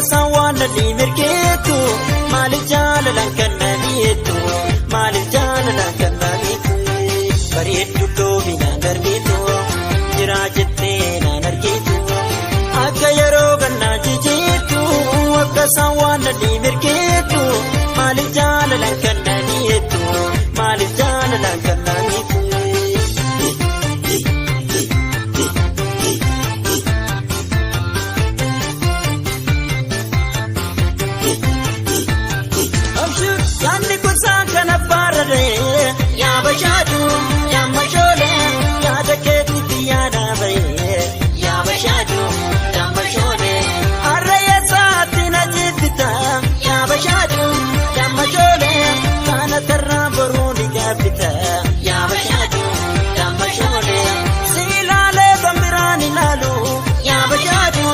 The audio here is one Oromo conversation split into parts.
Akka isaan waan nadhii mirgeetu, maaliif jaalalaan kan naniitu, maaliif jaalalaan kan naniitu? Bareeddu loominaan darbitu, jiraa jettee naan argitu. Akka yeroo gannaa jijjiirtu, akka isaan waan nadhii mirgeetu, maaliif jaalalaan kan naniitu, maaliif jaalalaan kan naniitu? Yaanni kutaa kana baararee, yaa bashaadu, yaa mashoolee, yaada keetiitti yaada bahee, yaa bashaadu, yaa mashoolee. Harree saatti na jibbita, yaa bashaadu, yaa mashoolee, kana tarraa boruu ni gaabbita, yaa bashaadu, yaa mashoolee. Si ilaalee bambiraan ilaalu, yaa bashaadu,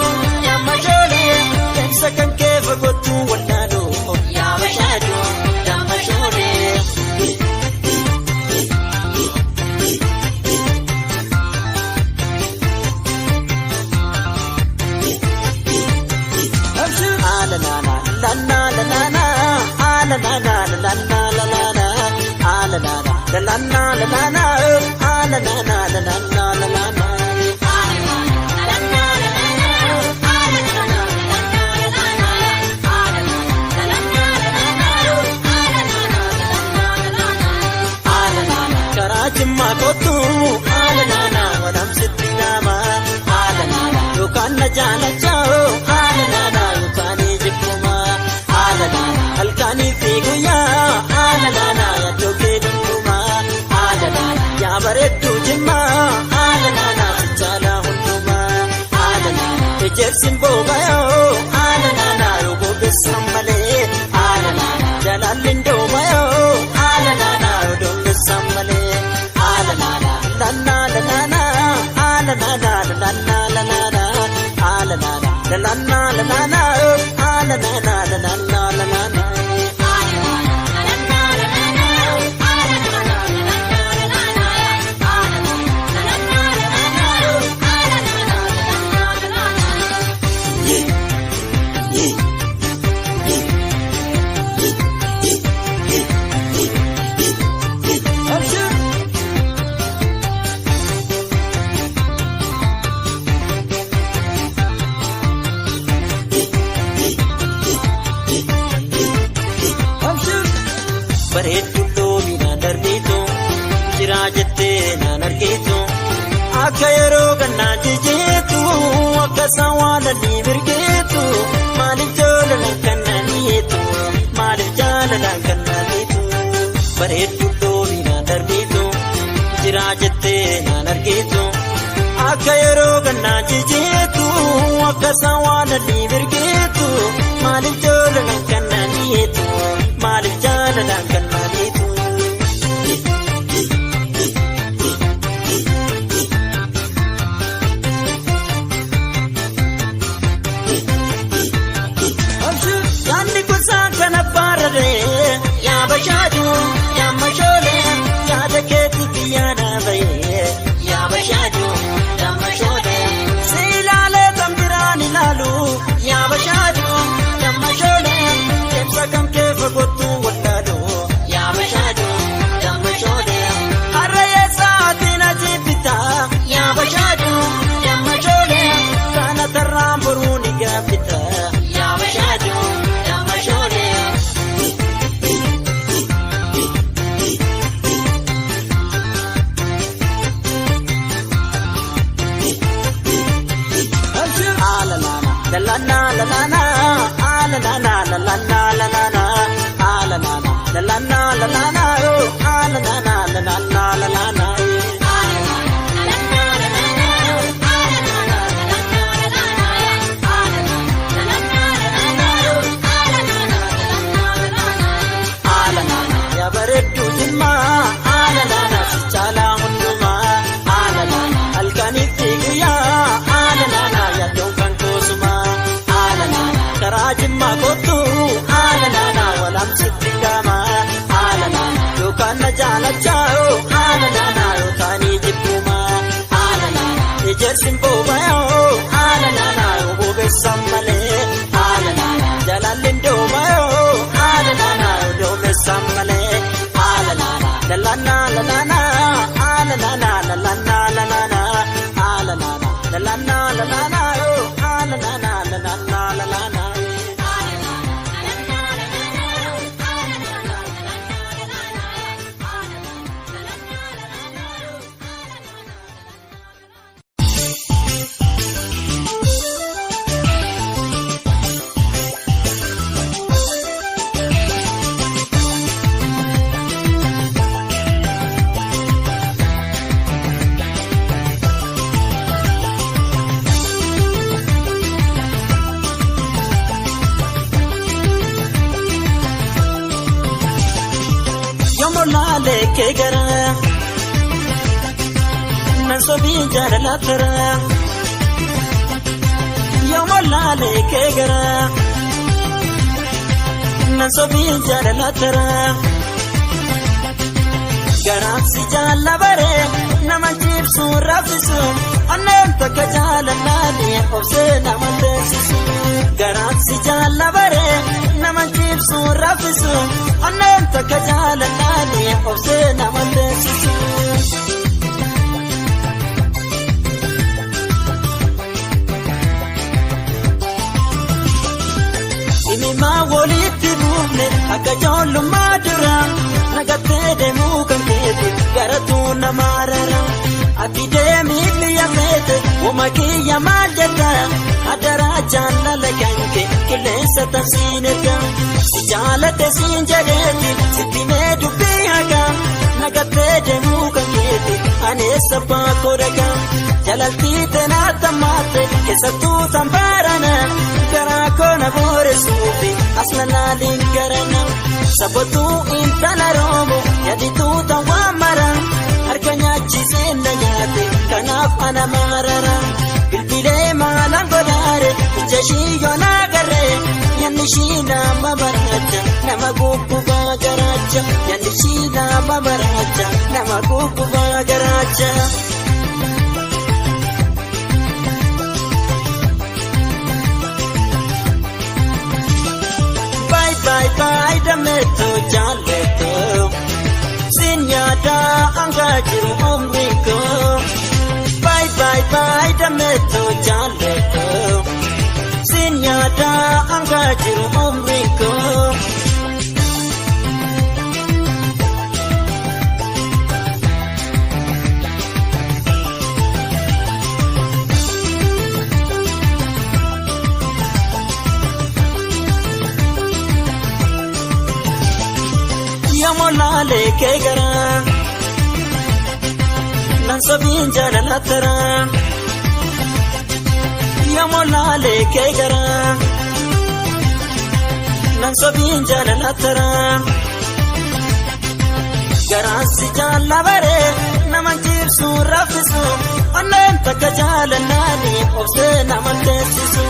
yaa mashoolee, keessa kan kee fagootu wallaalu, yaa bashaadu, yaa mashoolee. Karaa Jimmaa kottu, haala walamsitti nama, haala yookaan na jaalachaa, haala yookaan jibbuma, haala halkanii fi guyyaa, haala yaaddoo kee dulluma, haala yaa bareedduu Jimmaa, haala sichaala hundumaa, haala ejersi boobayoo, haala yoo bobeessan malee, haala jalaalli ndoomayoo, haala yoo doongessan malee, haala lanna lanna, haala lanna lanna, haala lanna lanna, haala lanna lanna. Bareeddu loominaan darbitu, jiraa jettee naan argitu. Akka yeroo gannaa jijjiirtu, akka isaan waan lalii mirgeetu, maaliif jaalalaan kan naniitu, maaliif jaalalaan kan naniitu? Bareeddu loominaan darbitu, jiraa jettee naan argitu. Akka yeroo gannaa jijjiirtu, akka isaan waan lalii mirgeetu, maaliif jaalalaan kan naniitu, maaliif jaalalaan kan naniitu? Yaanni kutaa kana baararee, yaa bashaadu, yaa mashoolee, yaada keetiitti yaada bahee, yaa bashaadu, yaa mashoolee. Si ilaalee kan biraan ilaalu, yaa bashaadu, yaa mashoolee, deemsa kan kee fagootu wallaalu, yaa bashaadu, yaa mashoolee. Harree sa'aatii na jibbita, yaa bashaadu, yaa mashoolee, kana tarraan boruu ni gaabbita, yaa bashaadu, yaa mashoolee. La la la la la, la la la la la la la la, la la la la la la la, oh, la la la la la la la la. Yaa bareedduu Jimmaa, haala laala sichaala hundumaa, haala laala halkaniif guyyaa, haala laala yaaddoon kan koosumaa, haala laala karaa Jimmaa kottu, haala laala walamsitti gama, haala laala yookaan na jaalachaa, haala laala yookaan jibbumaa, haala laala ejersi boobayoo, haala laala yoo bobeessan malee, haala laala. Yoomolaalee kee gara nan sobii jaalala tara. Yoomolaalee kee gara nan sobii jaalala tara. Garaansi jaalabaree nama jibsu raffisu onneen takka jaalalaalee obsee nama teessisu. Garaansi jaalabaree nama jibsu raffisu onneen takka jaalalaalee obsee nama teessisu. Imimaa walitti buufne akka ijoollummaa dura nagattee deemuu kan feete garatuu nama rara. Ati deemii biyya feete uuma kiyya maal jedha adaraa jaalala kan kee qilleensa tansiin erga. Si jaalate siin jedheeti sitti mee dubbii haqa nagattee deemuu kan feete aneessa baakoo dhaqa. Jalaltii teenaa tammaatte keessattuu tambaarana garaa koona booresuufi as lalaaliin garana. Sabatuu intala roomu yaadituu ta'uu mara harka nyaachisee na nyaate kanaaf ana maarara. Bilbilee maalaan godhaare ija ishii yoona agarree yaadni ishii nama baraacha nama guggubaa garaacha yaadni ishii nama baraacha nama guggubaa garaacha. Bye bye bye dameeto jaallatto siin yaada hanga jiru umrii koo. Bye bye bye dameeto jaallatto siin yaada hanga jiru umrii koo. Yoomolaalee kee gara nan sobiin jaalala tara. Yoomolaalee kee gara nan sobiin jaalala tara. Garaansi jaalabaree nama jibsu raffisu onneen takka jaalalaanii obsee nama teessisu.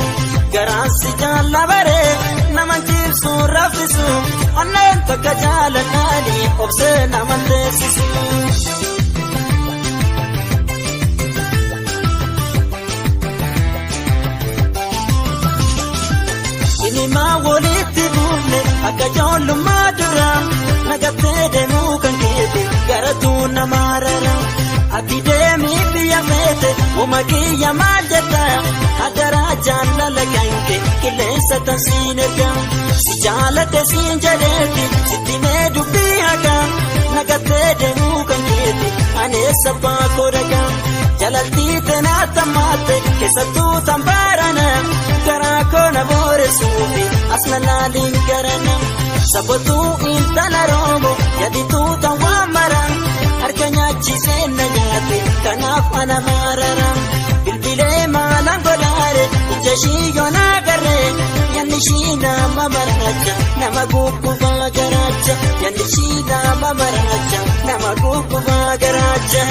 Garaansi jaalabaree nama jibsu raffisu onneen takka jaalalaanii obsee nama teessisu. Ilimaa walitti buufne akka ijoollummaa dura nagattee deemuu kan keete garatuu nama rara. Ati deemii biyya feete uuma kiyya maal jedha adaraa jaalala kan kee qilleensa tansiin erga. Si jaalate siin jedheeti sitti mee dubbii haqa nagattee deemuu kan keete aneessa baakoo dhaqa. Jalaltii teenaa tammaatte keessattuu tambaarana garaa koona booresuufi as lalaaliin garana. Sabatuu intala roomu yaadituu ta'uu mara harka nyaachisee na nyaate kanaaf ana maarara. Bilbilee maalaan godhaare ija ishii yoona agarree yaadni ishii nama baraacha nama guggubaa garaacha yaadni ishii nama baraacha nama guggubaa garaacha.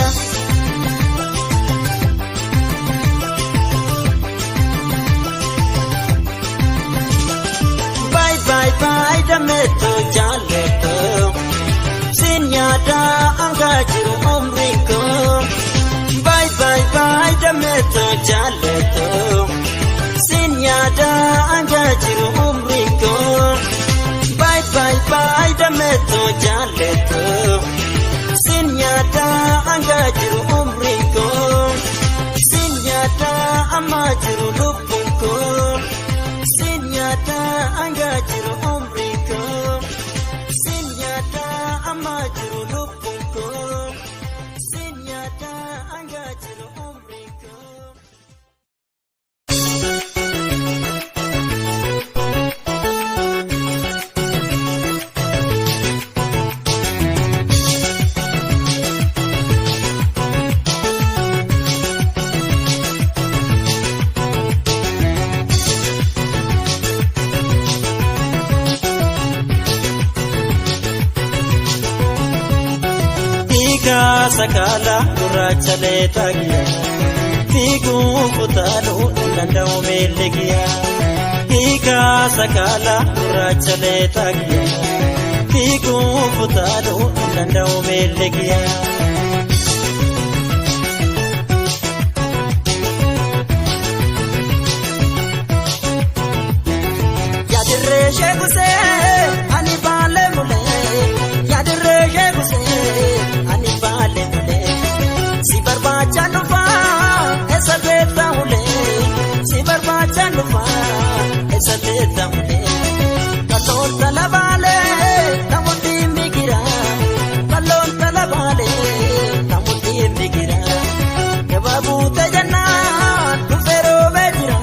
Bye bye bye dameeto jaallatto siin yaada hanga jiru umrii koo. Bye bye bye dameeto jaallatto siin yaada hanga jiru umrii koo. Bye bye bye dameeto jaallatto siin yaada hanga jiru umrii koo. Siin yaada amma jiru lubbuun koo. Siin yaada hanga jiru umrii koo. Siin yaada amma jiru lubbuun koo. Siin yaada hanga jiru umrii koo. Hiikaa sakaalaa gurraacha leetaa giyyaa. Fiiguu kutaaluu hin danda'u miilli giyyaa. Hiikaa sakaalaa gurraacha leetaa giyyaa. Fiiguu kutaaluu hin danda'u miilli giyyaa. Yaadirree ishee gusee ani baalee mulee. Yaadirree ishee gusee ani baalee mulee. Si barbaachaa dhufaa eessa beektaa ulee. Si barbaachaa dhufaa eessa beektaa ulee. Kalloon talabaalee namoonni migira. Kalloon talabaalee namoonni migira. Gabaa buutee jennaan dhufee roobee jira.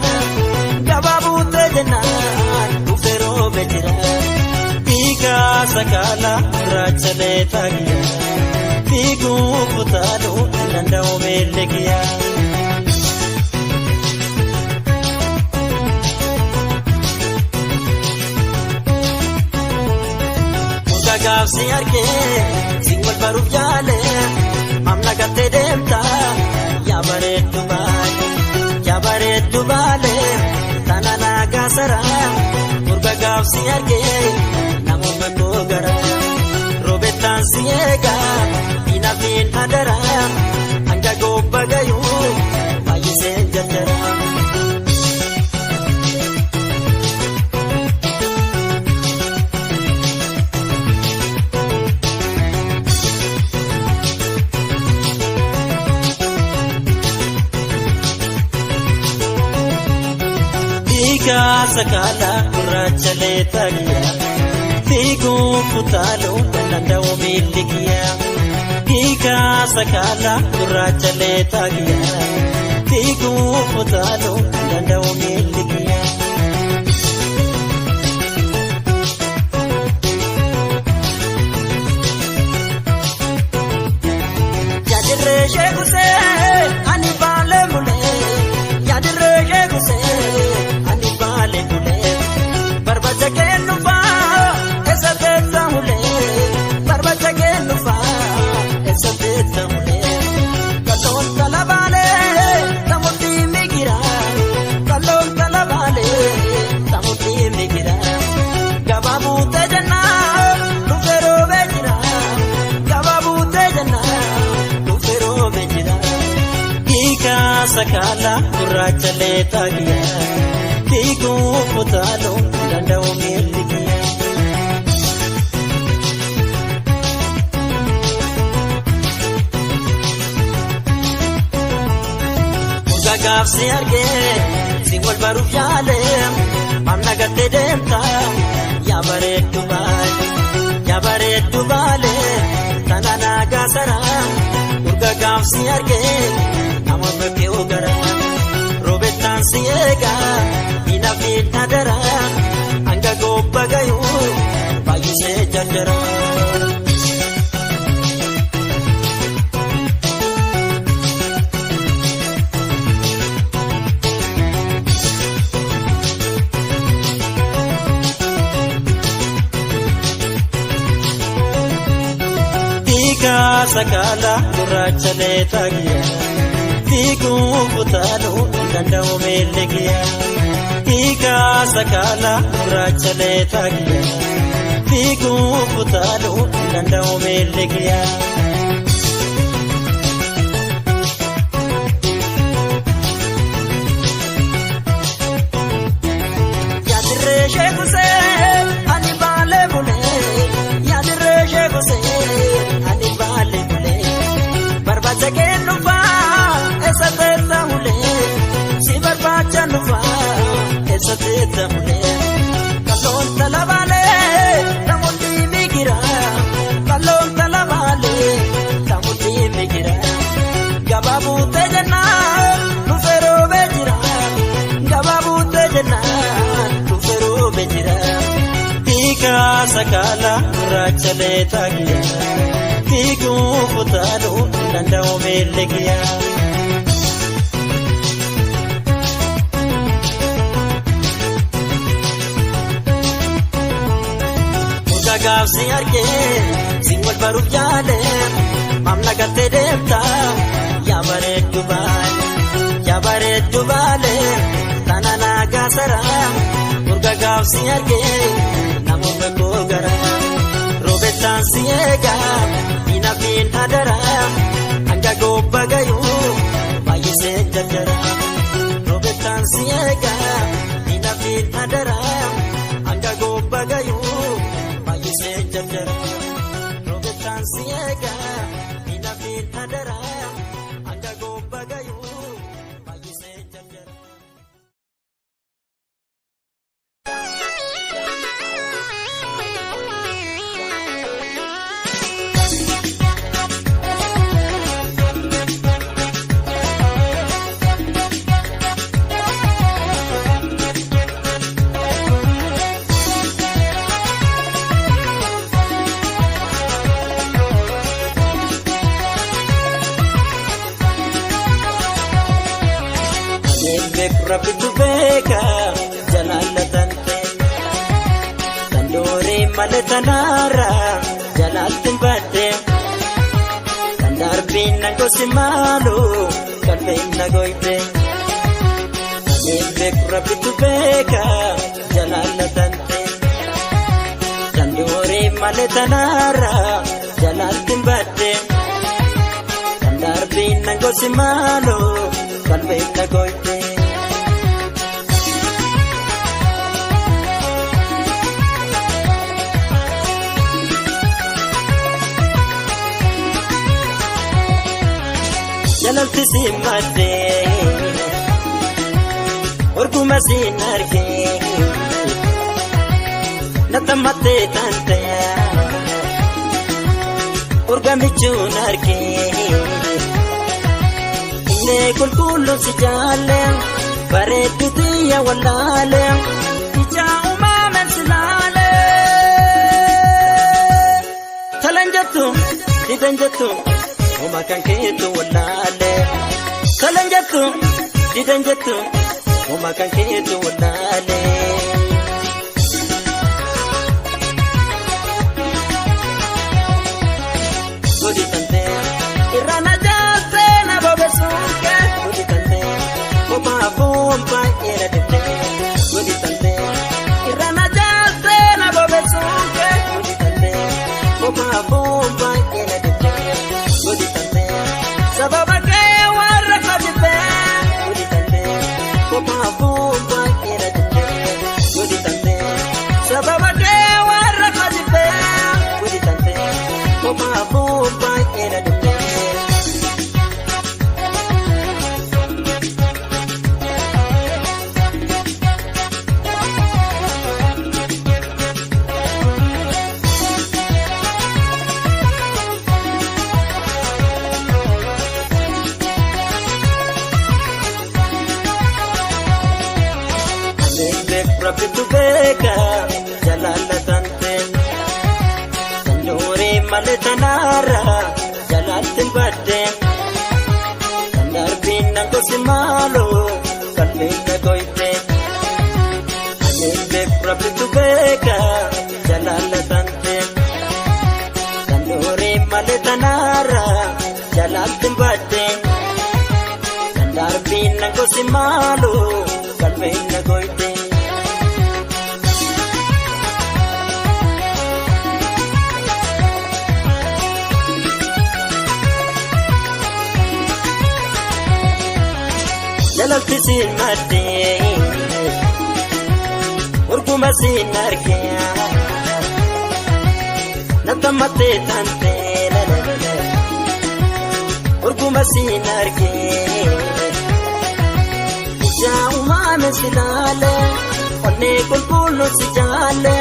Gabaa buutee jennaan dhufee roobee jira. Fiigaa sakaalaa gurraacha leetaa giyyaa. Fiiguu kutaaluu hin danda'u miilli giyyaa. Muka gaafsi argee si wal baruuf yaalee amna gattee deemta yaa bareeddu baale yaa bareeddu baale tana naagaa saraa murga gaafsi argee namoota koo gara roobettaan si eegaa hinafiin adaraa hanga gobba gayuu baay'iseen jarjara. Fiigaa sakaalaa gurraacha leetaa giyyaa. Fiiguu kutaaluu hin danda'u miilli giyyaa. Fiigaa sakaalaa gurraacha leetaa giyyaa. Fiiguu kutaaluu hin danda'u miilli giyyaa. Yaadirree ishee gusee ani baalee mulee. Yaadirree ishee gusee ani baalee mulee. Barbaacha kennufaa eessa beektaa ulee. Barbaacha kennufaa eessa beektaa ulee. Kalloon talabaalee namoonni migira. Kalloon talabaalee namoonni migira. Gabaa buutee jennaan dhufee roobee jira. Gabaa buutee jennaan dhufee roobee jira. Hiikaa sakaalaa gurraacha leetaa giyyaa. Fiiguu kutaaluu hin danda'u miilli giyyaa. Muka gaafsi argee si wal baruuf yaalee amna gattee deemta yaa bareeddu baale yaa bareeddu baale tana naagaa saraa urga gaafsi argee nama bakkee ogara roobettaan si eegaa hinafiin adaraa hanga gobba gayuu baay'isee jarjara. Fiigaa sakaalaa gurraacha leetaa giyyaa. Fiiguu kutaaluu hin danda'u miilli giyyaa. Fiigaa sakaalaa gurraacha leetaa giyyaa. Fiiguu kutaaluu hin danda'u miilli giyyaa. Yaadirree ishee gusee ani baalee bulee. Yaadirree ishee gusee ani baalee bulee. Barbaacha kennufaa eessa teessa ulee. Si barbaacha dhufaa eessa teessa ulee. Kalloon talabaalee namoonni migira. Kalloon talabaalee namoonni migira. Gabaa buutee jennaan dhufee roobee jira. Gabaa buutee jennaan dhufee roobee jira. Fiigaa sakaalaa gurraacha leetaa giyyaa. Fiiguu kutaaluu hin danda'u miilli giyyaa. Muka gaafsi argee si wal baruuf yaale. Maamna Jalaalte deemta yaa bareeddu baale yaa bareeddu baale tana naagaa saraa murga gaafsi argee namoota koo garaa roobettaan si eegaa diina fiin hadaraa hanga gobba gayuu baay'isee jarjaraa roobettaan si eegaa diina fiin hadaraa hanga gobba gayuu baay'isee jarjaraa roobettaan si eegaa diina fiin hadaraa hanga gobba gayuu baay'isee jarjaraa. Beeku rabbitu beeka jalaallatan ta'e kan doorii malee tanaara jalaaltiin badde kan darbiin na gosi maalu qalbiin na goyte. Beeku rabbitu beeka jalaallatan ta'e kan doorii malee tanaara jalaaltiin badde kan darbiin na gosi maalu qalbiin na goyte. Jalalti si maddee orguma siin argee natamattee tante urgamichuun argee inni qulqulluun si jaalle bareeddu xiyya wallaale ija uumamaan si laale talan jettu didan jettu. Oma kan keetu wallaale kalan jettu didan jettu oma kan keetu wallaale. Godi tante irra na jaalte na bobesuuke godi tante kophaa foon baay'ee na dibde godi tante irra na jaalte na bobesuuke godi tante kophaa foon baay'ee na dibde. Godi tante sababa kee warra kabite godi tante kophaa foon baay'ee na dibde godi tante sababa kee warra kabite godi tante kophaa foon baay'ee na dibde. Rabbitu beeka jalaallatan ta'e kan doorii malee tanaara jalaaltiin badde kan darbiin na gosi maaloo qalbiin na goyte. Beeku rabbitu beeka jalaallatan ta'e kan doorii malee tanaara jalaaltiin badde kan darbiin na gosi maaloo qalbiin na goyte. Jalalti siin maddee urguma siin argee natamattee tante urguma siin argee ija uumame si laale onnee qulqullu si jaalle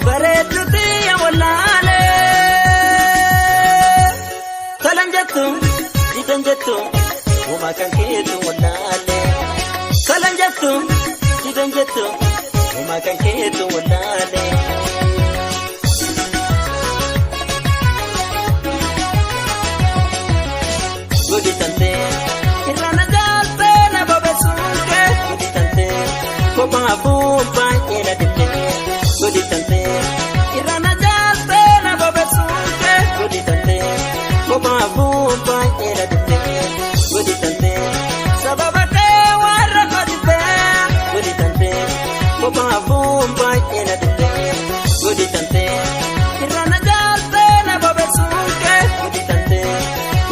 bareeddu xiyya wallaale talan jettu didan jettu. Oma kan keetu wallaale kalan jettu didan jettu oma kan keetu wallaale. Godi tante irra na jaalte na bobesuuke godi tante kophaa foon baay'ee na dibde godi tante irra na jaalte na bobesuuke godi tante kophaa foon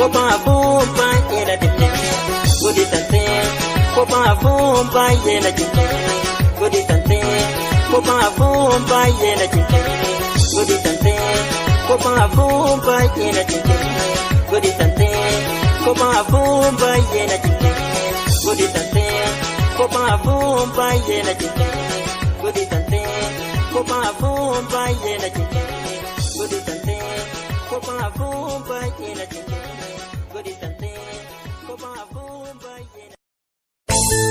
Kophaa baay'ee na dinne gudi tantee kophaa baay'ee na dinne gudi tantee kophaa baay'ee na dinne gudi tantee kophaa baay'ee na dinne gudi tantee kophaa baay'ee na dinne gudi tantee kophaa baay'ee na dinne gudi tantee kophaa baay'ee na dinne gudi tantee kophaa baay'ee na dinne gudi tantee kophaa baay'ee na.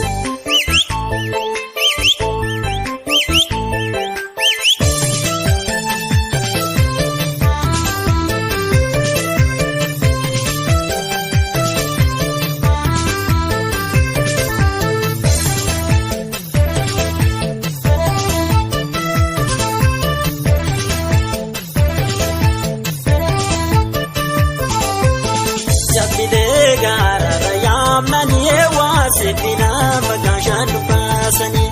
Jabbilee gaarara yaamnanii waasifina maqaan shaan baasanii.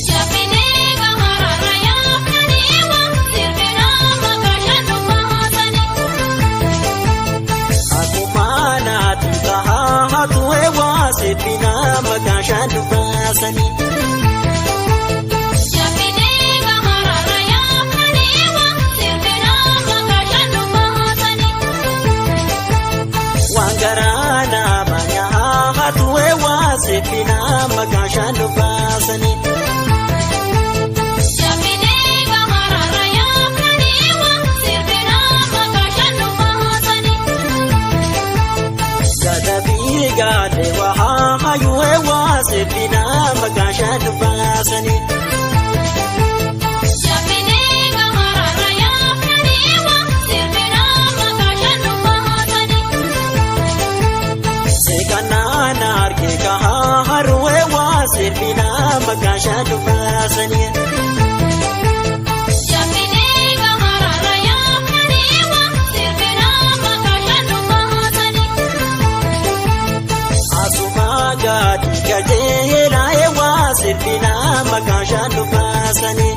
Jabbilee gaarara yaamnanii waasifina maqaan shaan baasanii. Akkuma naatu tahaa hatuwe waasifina maqaan shaan baasanii. Jabbilee gaarara yaamnanii waasifina maqaan shaan baasanii. Waan garaa nama nyaatuwe waasifina maqaan shaan baasanii. Jabbilee gaarara yaamnanii waasifina maqaan shaan baasanii. Gadabii gaadhe wahaa hayuwe waasifina maqaan shaan baasanii. Jabbilee gaarara yaamnanii waasifina maqaan shaan baasanii. Seekanaan arge kahaa haruwe waasifina maqaan shaan baasanii. Jabbilee gaarara yaamnanii waasifina maqaan shaan baasanii. Asuma gadi gajeelaa waasifina maqaan shaan baasanii.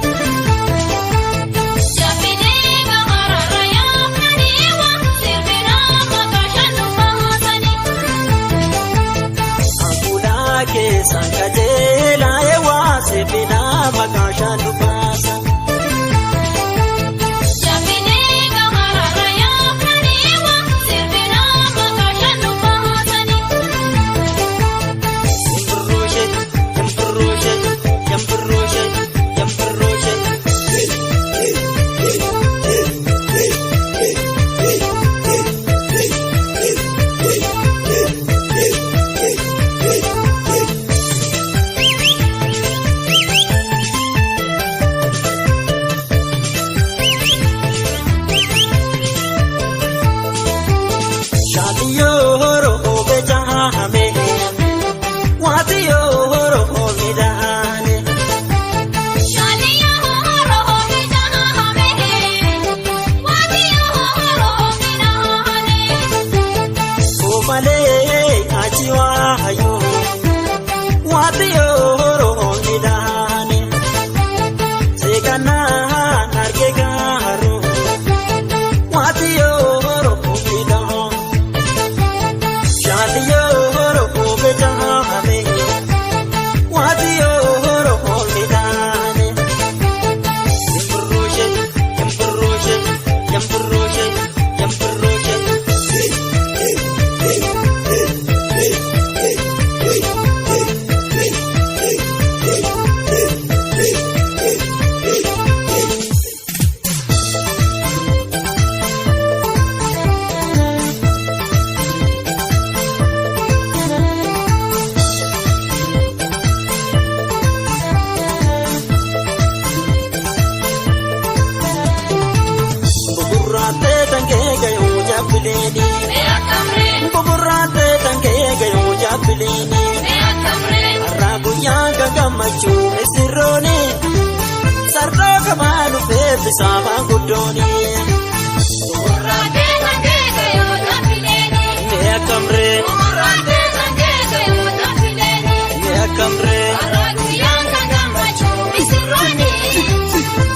Jabbilee gaarara yaamnanii waasifina maqaan shaan baasanii. Ankuulaa keessaan gajeelaa waasifina maqaan shaan baasanii. Jabbilee gaarara yaamnanii waasifina maqaan shaan baasanii. Yambirrooshe yambirrooshe yambirrooshe yambirrooshe. Shaatiyoo horoo beekame waatiyoo horoo midhaane. Shaaliyaa horoo midhaame waatiyoo horoo midhaane. Koomalee achi waayoo waatiyoo horoo midhaane. Seekanaan arge gaaroo waatiyoo horoo midhaane. Shaatiyoo horoo beekame waatiyoo horoo midhaane. Yambirrooshe yambirrooshe yambirrooshe yambirrooshe. Buburraatee tangee gayuu jabbileeni. Buburraatee tangee gayuu jabbileeni. Har'a guyyaa gammachuu misirrooni. Sarara kamaa dhufee bisaa guddooni. Mee akkamree mee akkamree.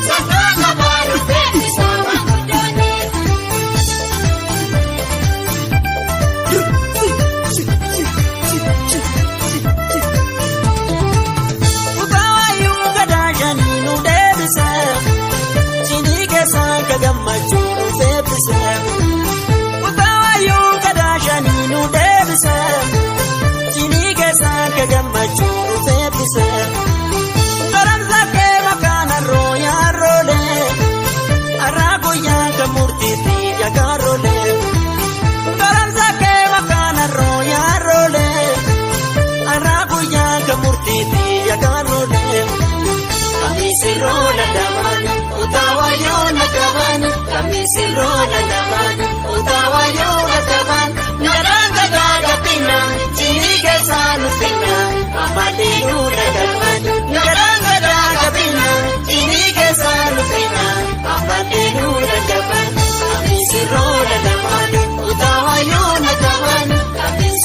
Sabaga baru bebi sama gudoni. sirroo lallabaan utawaa yoo lakkaban ngadaan gadaa gabbina cinii keessaa nuffina ammallee lallabaan ngadaan gadaa gabbina cinii keessaa nuffina ammallee lallabaan sirroo lallabaan utawaa yoo lakkaban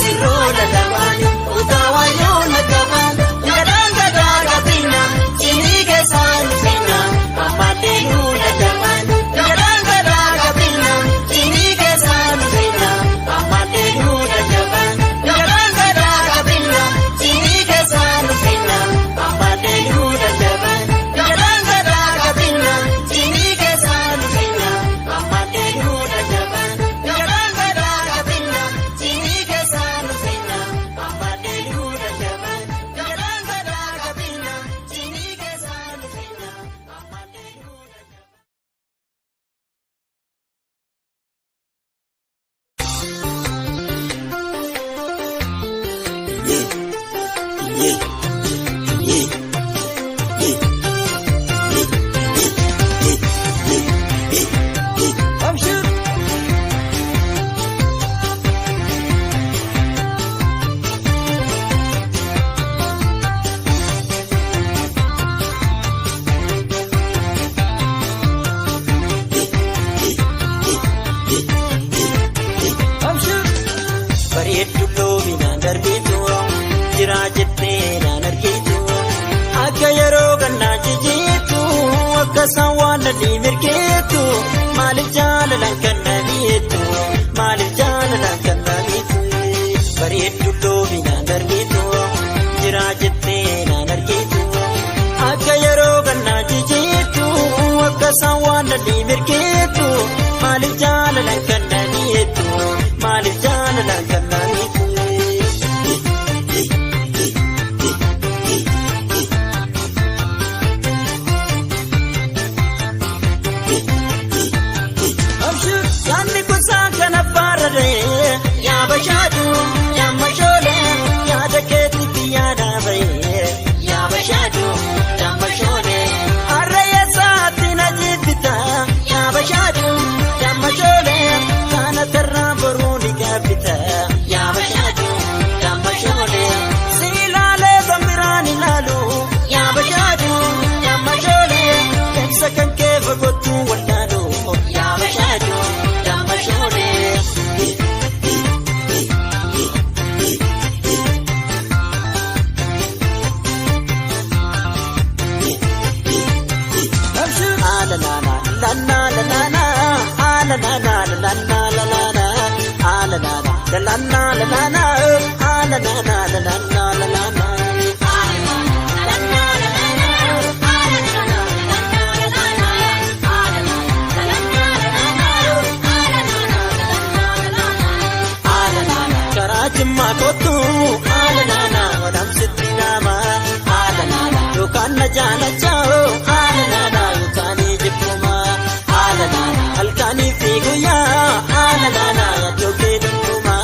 sirroo lallabaan utawaa yoo lakkaban ngadaan gadaa gabbina cinii keessaa nuffina ammallee lallabaan ngadaan gadaa gabbina cinii keessaa nuffina ammallee lallabaan ngadaan gadaa gabbina cinii keessaa nuffina ammallee lallabaan ngadaan gadaa gabbina cinii keessaa nuffina ammallee lallabaan ngadaan gadaa gabbina cinii keessaa nuffina ammallee lallabaan ngadaan gadaa gabbina cinii keessaa nuffina ammallee lallabaan. Abshir. Abshir. Bareeddu loominaan darbitu jiraa jettee naan argitu akka yeroo gannaa jijjiirtu akka isaan waan nadhii mirgeetu maaliif jaalalaan kan na mi'eettu maaliif jaalalaan kan na mi'eettu bareeddu loominaan darbitu jiraa jettee naan argitu akka yeroo gannaa jijjiirtu akka isaan waan nadhii mirgeetu maaliif jaalalaan kan na mi'eettu maaliif jaalalaan kan na mi'eettu. Abshir. Yaanni kuusaa kana baararee yaa bashaadu yaa mashoolee yaada keetitti yaada bahee yaa bashaadu yaa mashoolee har'a eessaatti na jibbita yaa bashaadu yaa mashoolee kana tarraa boruu ni gaabbita yaa bashaadu yaa mashoolee si ilaalee zambiraan ilaalu yaa bashaadu yaa mashoolee ibsa kan kee fagootu wallaalu yaa bashaadu yaa mashoolee. Abshir. Karaa jimmaa kottu haala naanaa wadamsitti nama haala naanaa yookaan na jaalachaa haala naanaa yookaan jibbuma haala naanaa halkanii fi guyyaa haala naanaa yaaddoo dukkuma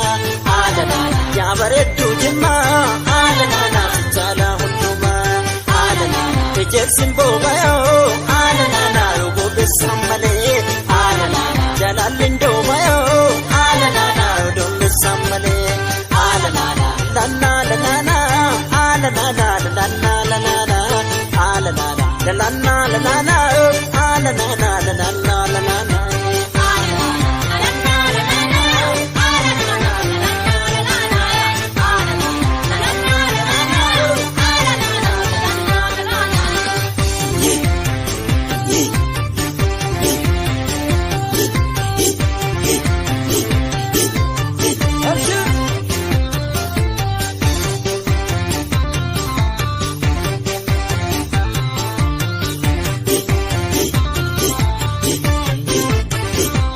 haala naanaa yaa bareedduu jimmaa haala naanaa fichaala hundumaa haala naanaa ejersin boobayoo haala naanaa yoo bobeessan malee haala naanaa jalaalli ndoomayoo haala naanaa yoo doomessan malee haala naanaa lannaa lanaanaa haala naanaa lannaa lanaanaa haala naanaa lannaa lanaanaa haala naanaa lannaa lanaanaa. Abshir.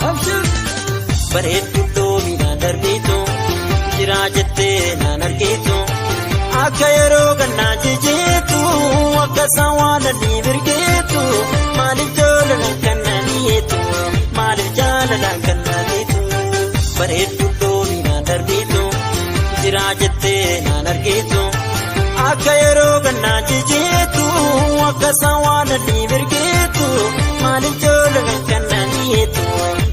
Abshir. Bareeddu loominaan darbitu jiraa jettee naan argitu akka yeroo gannaa jijjiirtu akka isaan waan nadhii mirgeetu maaliif jaalalaan kan na mi'eetu maaliif jaalalaan kan na mi'eetu bareeddu loominaan darbitu jiraa jettee naan argitu akka yeroo gannaa jijjiirtu akka isaan waan nadhii mirgeetu maaliif jaalalaan kan na mi'eetu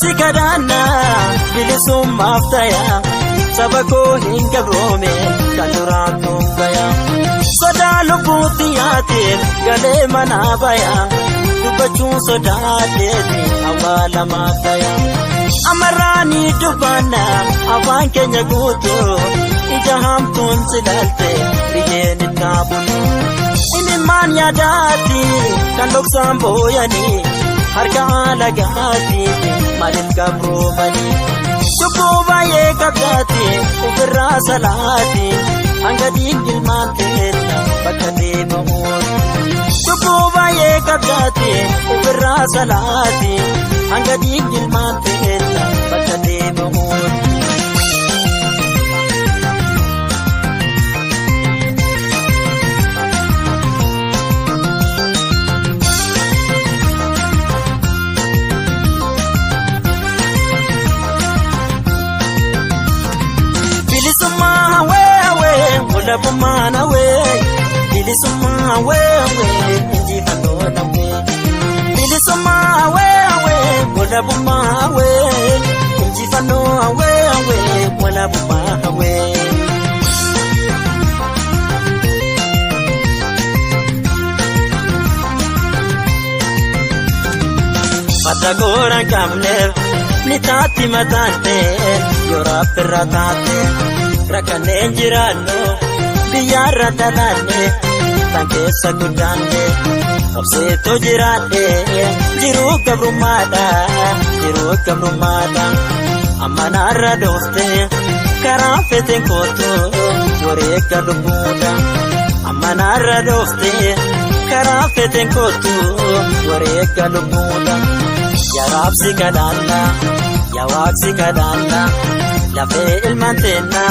Raabsi kadhannaa bilisummaaf tayaa saba koo hin gabroome kan duraan tuunkaya. Sodaa lubbuutti yaateen galee manaa bayaa dubbachuun sodaateeti awwaalamaa tayaa. Amarraanii dubbannaa afaan keenya guutuu ija hamtuun silaalte biyyeen itti bulu. Imimmaan yaadaati kan dhoksaan booyanii harka alagaati maaliif gabroomanii. Cubbuu baay'ee qabdaati ofirraa salaati hanga diingilmaan teessa bakka deemamuun. Cubbuu baay'ee qabdaati ofirraa salaati hanga diingilmaan teessa bakka deemamuun. Bilisummaa hawee hawee walabummaan hawee bilisummaa hawee hawee injifannoo hawee bilisummaa hawee hawee walabummaa hawee injifannoo hawee hawee walabummaa hawee. Fata kooraan qabneef ni taati mataante yoo rabbirra taate. Rakkanneen jiraannu biyyaarra dhalaanne kan keessa guddaanne obseetoo jiraanne jiruu gabrummaadha jiruu gabrummaadha amma naarra dhoofte karaa feteen kootu wareegga lubbuudha amma naarra dhoofte karaa feteen kootu wareegga lubbuudha yaa raabsi kadhaanna yaa waaqsi kadhaanna lafee ilmaan teennaa.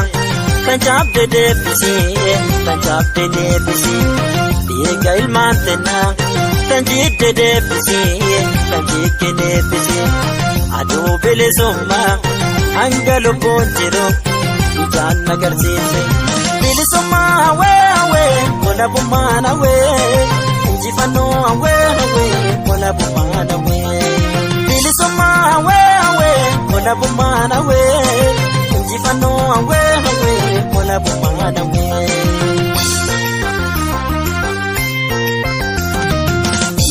Kan cabde deebisee kan cabde deebisee dhiiga ilmaan teennaa kan jidde deebisee kan jigge deebisee aduu bilisummaa hanga lubbuun jiru ijaan agarsiise. Bilisummaa hawee hawee walabummaan hawee injifannoo hawee hawee walabummaan hawee. Bilisummaa hawee hawee walabummaan hawee injifannoo hawee hawee walabummaan hawee.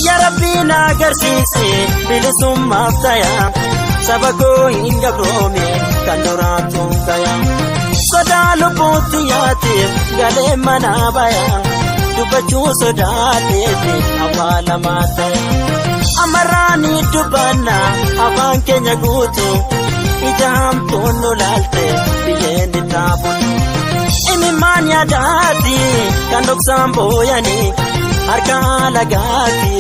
Yaa Rabbi na agarsiise bilisummaaf tayaa saba koo hin gabroome kan duraan tuunkaya. Sodaa lubbuutti yaateef galee manaa bayaa dubbachuu sodaateeti awwaalamaa ta'e. Amarraanii dubbannaa afaan keenya guutuu ija hamtuun nu laalte biyyeen itti bulu. Imimmaan yaadaati kan dhoksaan booyanii harka alagaati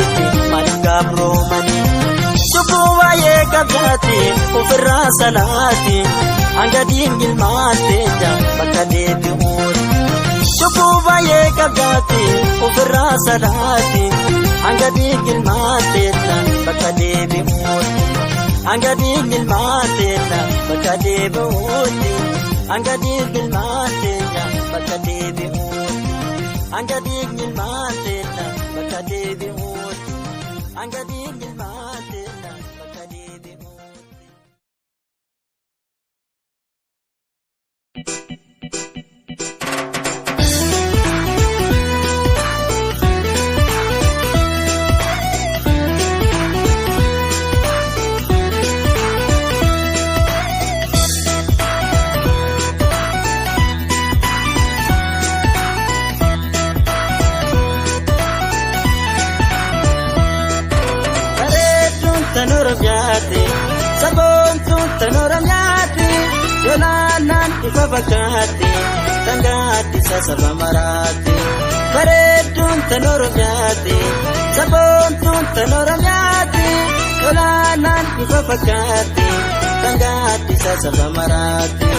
maaliif gabroomanii. Cubbuu baay'ee qabdaati ofirraa salaati hanga diingilmaan teenya bakka deebi'uun. Cubbuu baay'ee qabdaati ofirraa salaati hanga diingilmaan teenya bakka deebi'uun. Hanga diingilmaan teenya bakka deebi'uun. Hanga diingilmaan teenya bakka deebi'uun. Hanga diingilmaan teenya bakka deebi'uun. Hanga diingilmaan teenya bakka deebi'uun. Bareedduun tan Oromiyaati saboontuun tan Oromiyaati yolaanaan ifa fakkaatti dangaaddisa saba maraati. Bareedduun tan Oromiyaati saboontuun tan Oromiyaati yolaanaan ifa fakkaatti dangaaddisa saba maraati.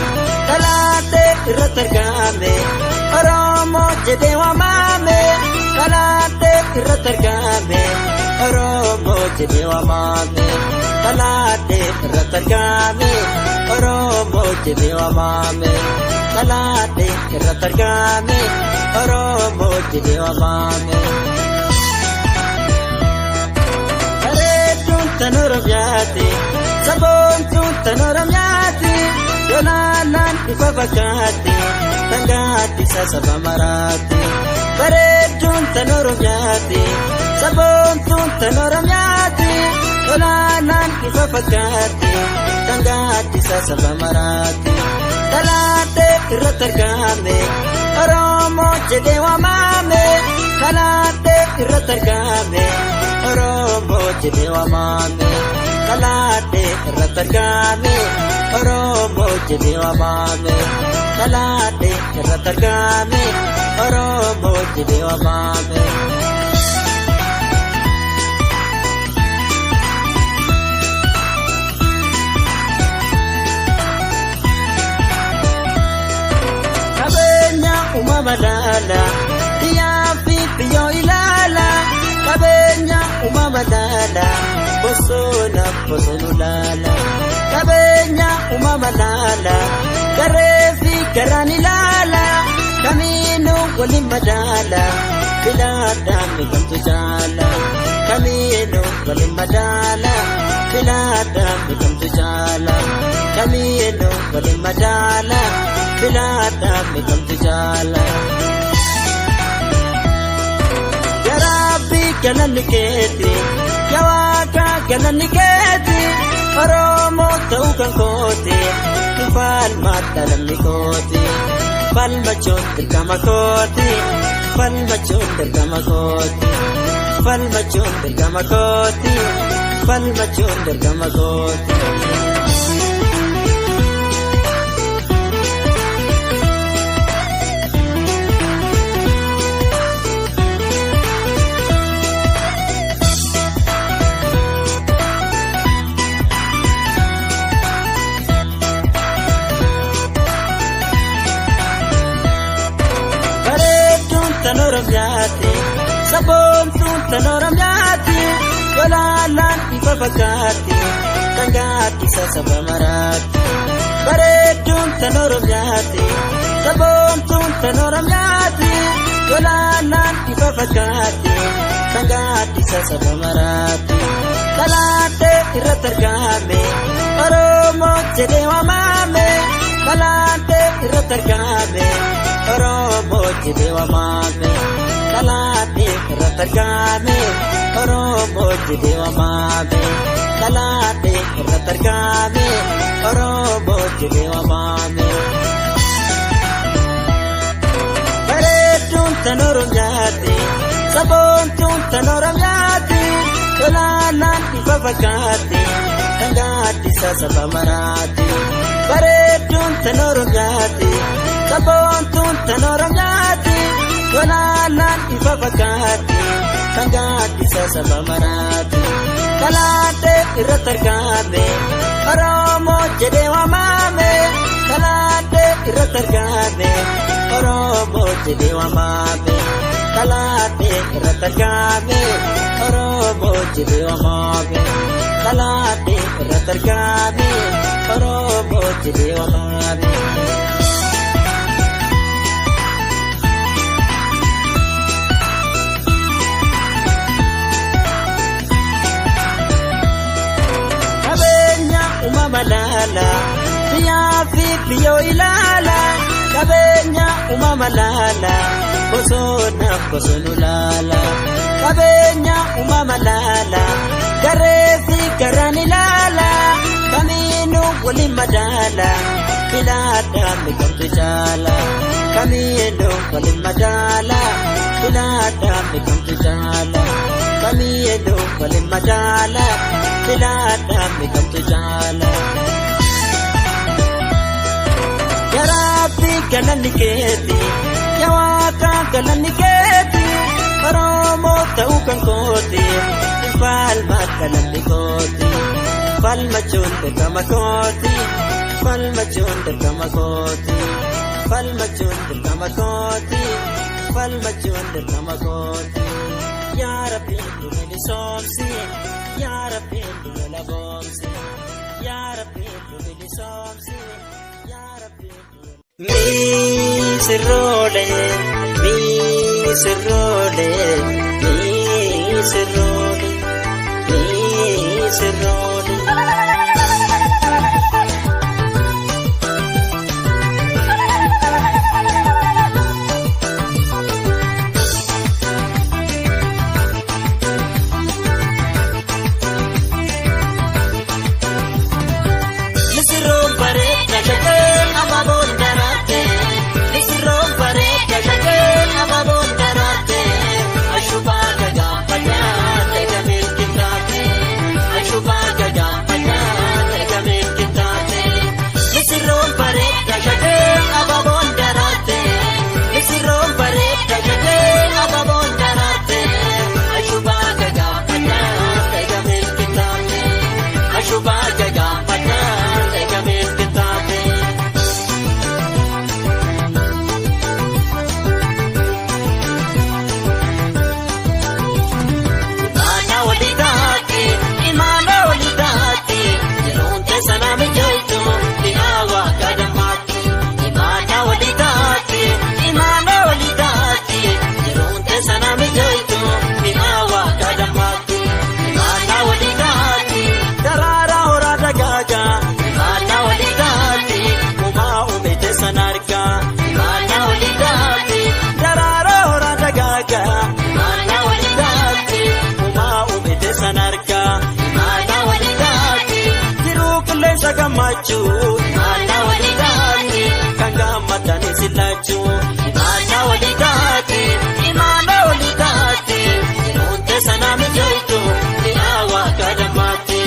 Talaatee irratti argame Oromoo jedhee waamame talaatee irratti argame. Oromoo jedhee waamame talaatee irratti argame Oromoo jedhee waamame talaatee irratti argame Oromoo jedhee waamame. Bareedduun tan Oromiyaati saboon. tan Oromiyaati, yolaalaan ifa fakkaatti, dhangaatti saba maraatti. Bareedduun tan Oromiyaati, saboontuun tan Oromiyaati, yolaalaan ifa fakkaatti, dhangaatti saba maraatti. Talaatee irratti argame, Oromoo jedhee waamame, talaatee irratti argame, Oromoo jedhee waamame. Talaatee irratti argame, Oromoo jedhee waamame. Talaatee irratti argame, Oromoo jedhee waamame. Qabeenya uumama laala, biyyaa fi biyyoo ilaala. Qabeenya uumama laala, bosona bosonu laala. Qabeenya uumama laala, garee fi garaan ilaala. Kamiinuu waliin madaala, filaadhaan beekamtu jaala. Kamiinuu waliin madaala, filaadhaan beekamtu jaala. Kamiinuu waliin madaala, filaadhaan beekamtu jaala. Yaa Rabbi galanni keeti, yaa Waaqa galanni keeti, Oromoo ta'uu kan kooti, falmaadha lammi kooti, falmachuun dirqama kooti, falmachuun dirqama kooti, falmachuun dirqama kooti, falmachuun dirqama kooti. Bareedduun tan Oromiyaati, saboontuun tan Oromiyaati, yolaalaan ifa fakkaatti, dhangaatti saba maraatti. Bareedduun tan Oromiyaati, saboontuun tan Oromiyaati, yolaalaan ifa fakkaatti, dhangaatti saba maraatti. Talaatee irratti argame, Oromoo jedhee waamame, talaatee irratti argame. Oromoo jedhee waamame, talaatee irratti argame. Oromoo jedhee waamame, talaatee irratti argame. Oromoo jedhee waamame. Bareedduun tan Oromiyaati, saboontuun tan Oromiyaati, yolaalaan ifa fakkaatti, dhangaatti saba maraatti. Bareedduun tan Oromiyaati, saboontuun tan Oromiyaati, yolaalaan ifa fakkaatti, dhangaatti saba maraatti. Talaatee irratti argame, Oromoo jedhee waamame, talaatee irratti argame, Oromoo jedhee waamame. Talaatee irratti argame, Oromoo jedhee waamame. Talaatee irratti argame, Oromoo jedhee waamame. Qabeenya uumama laala, biyyaa fi biyyoo ilaala. Qabeenya uumama laala, bosona bosonu laala. Qabeenya uumama laala, garee fi garaan ilaala. Kamiinuu waliin madaala, filaadhaan beekamtu jaala. Kamiinuu waliin madaala, filaadhaan beekamtu jaala. Kamiinuu waliin madaala, filaadhaan beekamtu jaala. Yaa Rabbi galanni keeti, yaa Waaqa galanni keeti, Oromoo ta'uu kan kooti, falmaadha lammi kooti, falmachuun dirqama kooti, falmachuun dirqama kooti, falmachuun dirqama kooti, falmachuun dirqama kooti. Yaa Rabbi nu bilisoomsi, yaa Rabbi nu lalaboomsi, yaa Rabbi nu bilisoomsi, yaa Rabbi nu. Misirroolee, misirroolee, misirroolee, misirroolee. qilleensa gammachuu. Imaana walii taate kan gammatan sillaachuu. Imaana walii taate imaana walii taate yeroon teessa nama jirtu mi'aawa akka dammaate.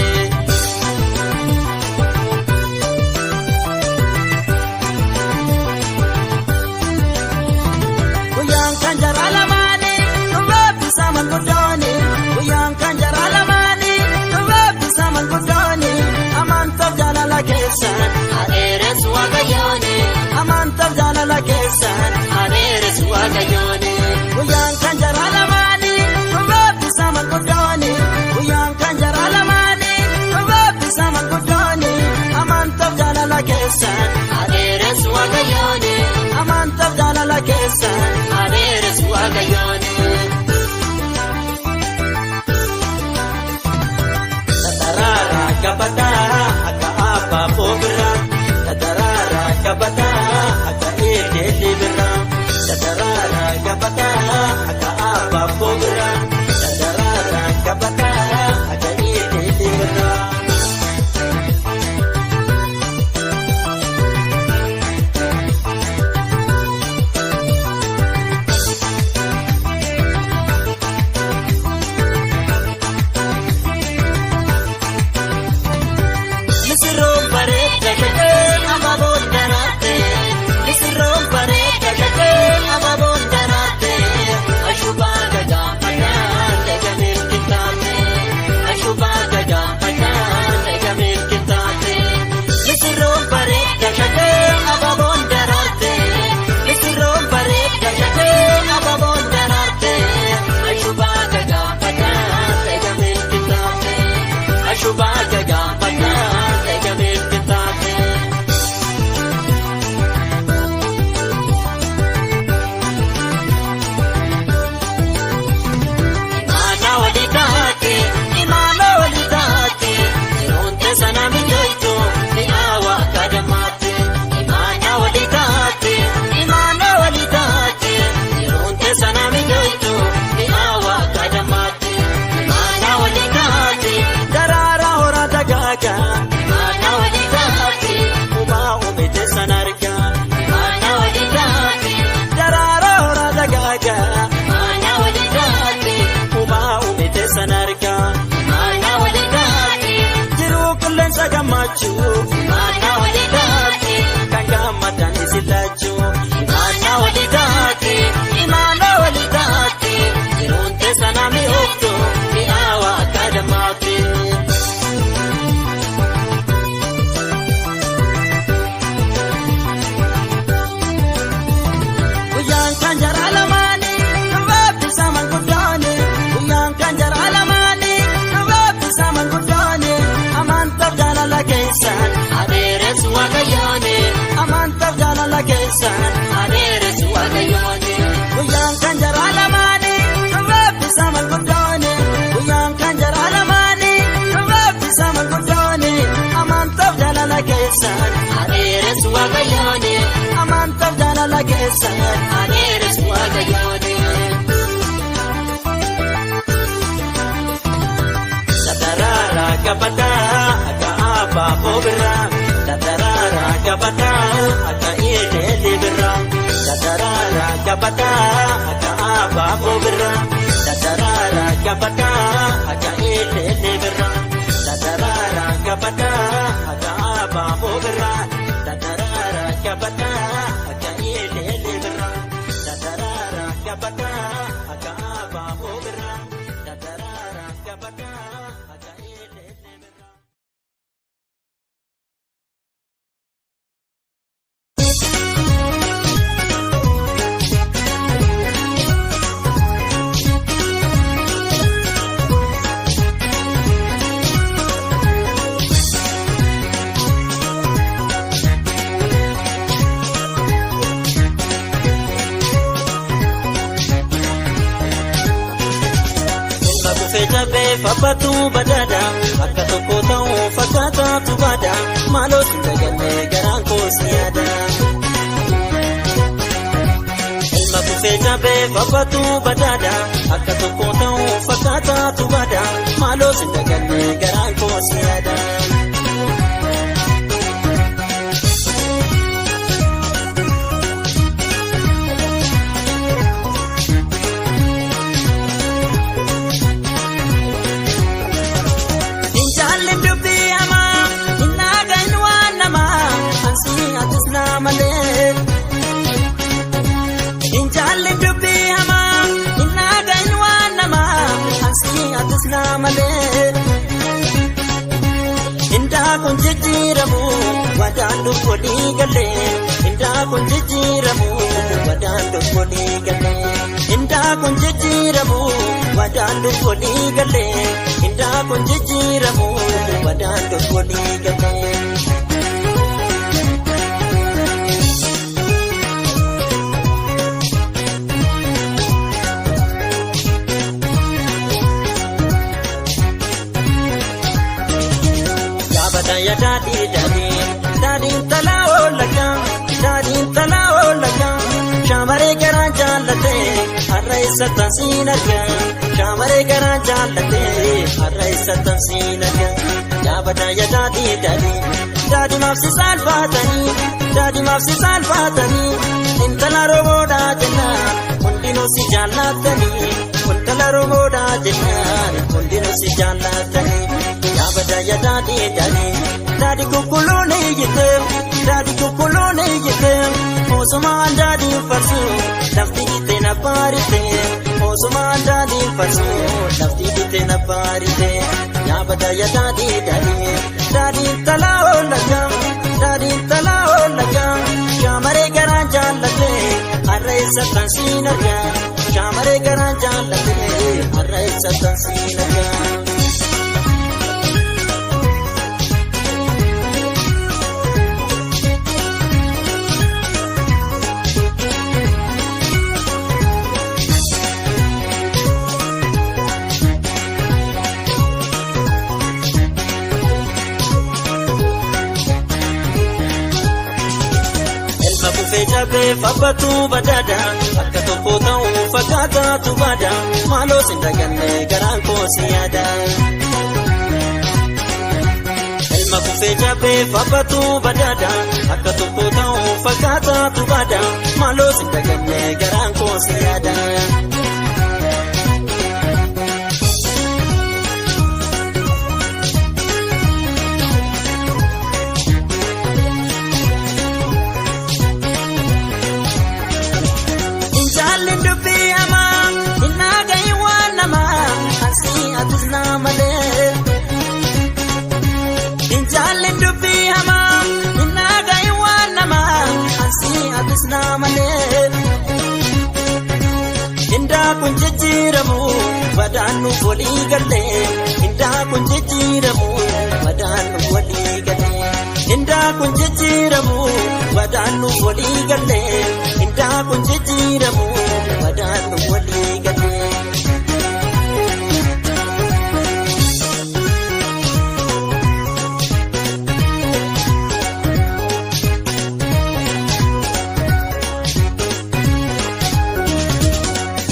Guyyaan kan jara lamaanii dhugaaf manguddooni. Guyyaan kan jara lamaanii dhugaaf manguddooni. Amantaaf jaalala keessan adeeres waaqayyooni. Amantaaf jaalala keessan adeeres waaqayyooni. Guyyaan kan jara lamaanii dhugaaf manguddooni. Guyyaan kan jara lamaanii dhugaaf manguddooni. Amantaaf jaalala keessan adeeres waaqayyooni. Amantaaf jaalala keessan adeeres waaqayyooni. Tataraara gabataa akka abaaboo biraa. Tataraara gabataa akka eedeelee biraa. Tataraara gabataa akka abaaboo biraa. Tataraara gabataa akka eedeelee biraa. Misirroon bareeda kakee abaaboon daraarte. Misirroon bareeda kakee abaaboon daraarte. Ashubaa gagaafataa eegamee qixxaate. Ashubaa gagaafataa eegamee qixxaate. Misirroon bareeda kakee abaaboon daraarte. Misirroon bareeda kakee abaaboon daraarte. Ashubaa gagaafataa eegamee qixxaate. Ashubaa gagaafataa eegamee qixxaate. Imaana walii taate, imaana walii taate, yeroon teessa nama jirtu mi'aawa akka dammaate. Imaana walii taate, imaana walii taate, yeroon teessa nama jirtu mi'aawa akka dammaate. Imaana walii taate, daraaraa horaa dagaagaa. Imaana walii taate, uumaa uumite sana argaa. Imaana walii taate, daraaraa horaa dagaagaa. Imaana walii taate, uumaa uumite sana argaa. Imaana walii taate, jiruu qilleensa gammachuu. Imaana walii taate, kan gammatan sillaachuu. Imaana walii taate, imaana walii taate, yeroon teessa nama ooftu mi'aawa akka dammaate. Guyyaan kan jara lamaanii dhugaaf manguddooni. Guyyaan kan jara lamaanii dhugaaf manguddooni. Amantaaf jaalala keessan adeeres waaqayyooni. Amantaaf jaalala keessan adeeres waaqayyooni. Guyyaan kan jara lamaanii dhugaaf manguddooni. Guyyaan kan jara lamaanii dhugaaf manguddooni. Amantaaf jaalala keessan adeeres waaqayyooni. Amantaaf jaalala keessan adeeres waaqayyooni. Tataraara gabataa akka abaaboo biraa. Tataraara gabataa akka eedeelee biraa. Tataraara gabataa akka abaaboo biraa. Tataraara gabataa akka eedeelee biraa. Tataraara gabataa akka abaaboo biraa. Tataraara gabataa akka eedeelee biraa. Tataraara gabataa akka abaaboo biraa. Tataraara gabataa akka eedeelee biraa. Ilma kufee jabee fabbatu badaadha. Akka tokko ta'uu fakkaataatu baada. Maaloo si dagallee garaan koo si yaada. Ilma kufee jabee fabbatu badaadha. Akka tokko ta'uu fakkaataatu baada. Maaloo si dagallee garaan koo si yaada. Indaa kun jijjiiramu wadaan dhufuu galee. Indaa kun jijjiiramu wadaan dhufuu galee. Indaa kun jijjiiramu wadaan dhufuu galee. Indaa kun jijjiiramu wadaan dhufuu galee. Yaabata daadhii daadhii daadhiin talaa oolagaa daadhiin talaa oolagaa shaamaree garaan jaallatee har'a isa tansiin argaa shaamaree garaan jaallatee har'a isa tansiin argaa. Yaabata daadhii daadhii daadhii maafsi saalfaatanii daadhii maafsi saalfaatanii intala roboodhaa jennaan hundinuu si jaallatanii intala roboodhaa jennaan hundinuu si jaallatanii. Yaabata daadhii daadhii daadhii kukuluun ijjite daadhii kukuluun ijjite mootummaan daadhii farsu lafti jite na baarite mootummaan daadhii farsu lafti jite na baarite. Yaabata daadhii daadhii daadhii talaa oolagaa daadhii talaa oolagaa shaamaree garaan jaallatee har'a isa tansiin argaa shaamaree garaan jaallatee har'a isa tansiin argaa. Elma kufee jabee fabbatu badaada akka tokko ta'uu fakkaataatu baada maaloo sin daganne garaan koo si yaada. Elma kufee jabee fabbatu badaada akka tokko ta'uu fakkaataatu baada maaloo sin daganne garaan koo si yaada. Injaalli dubbii hamaa hin dhagahin waan namaa asii atis na malee. Injaalli dubbii hamaa hin dhagahin waan namaa asii atis na malee. Indaa kun jijjiiramu badaan nuuf walii galee. Indaa kun jijjiiramu badaan nuuf walii galee. Indaa kun jijjiiramu badaan nuuf walii galee. Indaa kun jijjiiramu badaan nuuf walii galee.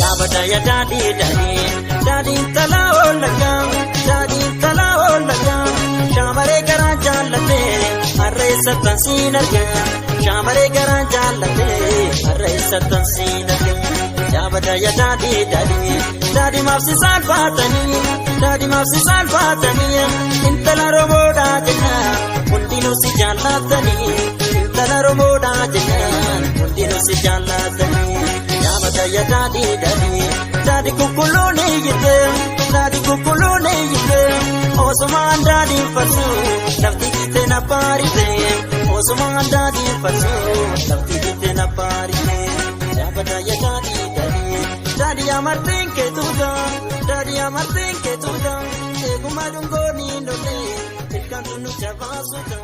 Yaabata daadhii daadhii daadhiin talaa oolagaa daadhiin talaa oolagaa shaamaree garaan jaallatee har'a isa tansiin argaa shaamaree garaan jaallatee har'a isa tansiin argaa. Yaabata daadhii daadhii daadhii maafsi saalfaatanii daadhii maafsi saalfaatanii intala roboodhaa jennaan hundinuu si jaallatanii intala roboodhaa jennaan hundinuu si jaallatanii. Yaabata daadhii daadhii daadhii kukuluun ijjite daadhii kukuluun ijjite osumaan daadhii farsu lafti jite na baarite osumaan daadhii farsu lafti jite na baarite. Yaabata daadhii daadhii daadhii amartiin keetuuta daadhii amartiin keetuuta eeguma dungooni lolee ilkaan tunu jabaasuuta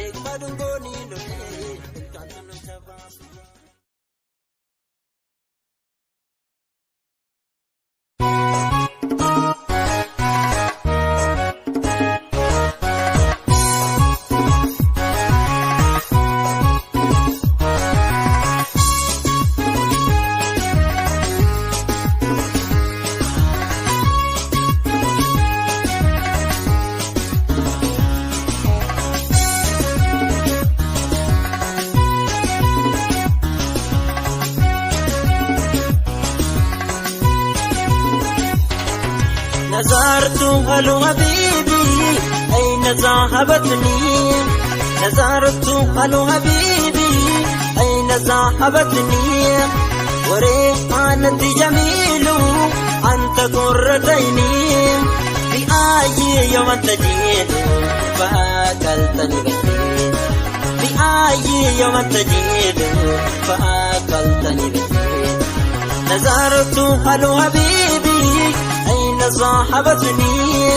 eeguma dungooni lolee ilkaan tunu jabaasuuta. نظرت هل حبيبي أين ذهبتني نظرت هل حبيبي أين ذهبتني وريحانة جميل أنت قرتيني بأي يوم تجيد فهكذا. فأقلتني بدري بأي يوم تجيد فأقلتني بدري نظرت هل حبيبي أين صاحبتني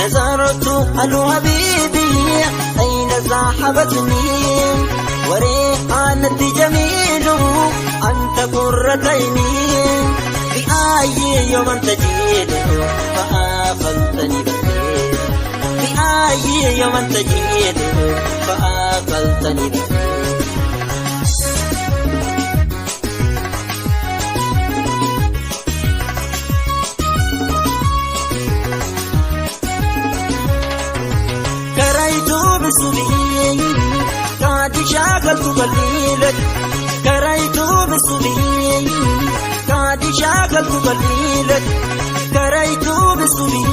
نظرت هل حبيبي أين صاحبتني وريحانتي جميل أنت قرة عيني بأي يوم تجيد فأقلتني بدري بأي يوم تجيد فأقلتني بدري كريت بسبي قد شاغلت قلبي كريت بسبي قد شاغلت قلبي كريت بسبي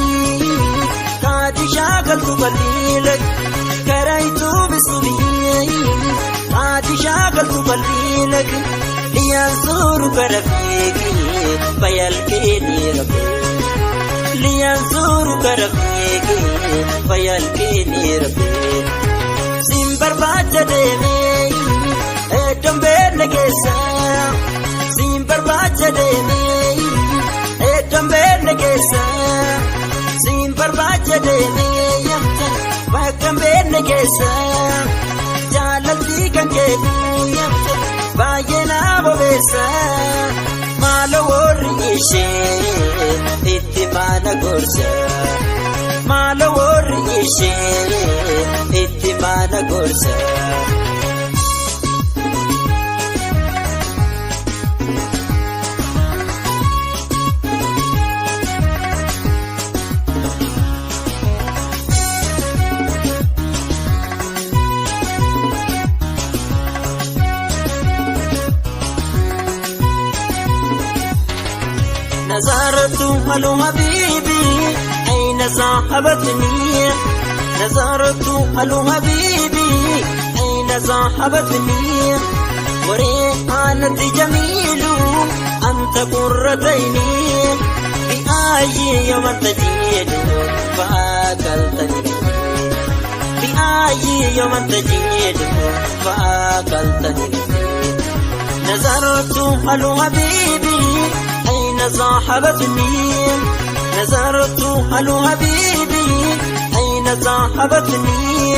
قد شاغلت قلبي كريت بسبي قد شاغلت قلبي لينصرك رفيقي فيلقيني ربي لينصرك رفيقي فيلقيني ربي sin barbaacha deemee iddoon beekne keessa sin barbaacha deemee iddoon beekne keessa sin barbaacha deemee bakka beekne keessa jaalalli kan keetu baay'ee na bobeessa maaloo warri ishee itti maana gorsa. Maalo warri ishee itti maana gorsa. نظرت هل حبيبي أين صاحبتني نظرت هل حبيبي أين صاحبتني وريحانة جميل أنت قرة عيني بأي يوم تجيد فأكلتني بأي يوم تجيد فأكلتني نظرت هل حبيبي أين صاحبتني نظرت هل حبيبي أين صاحبتني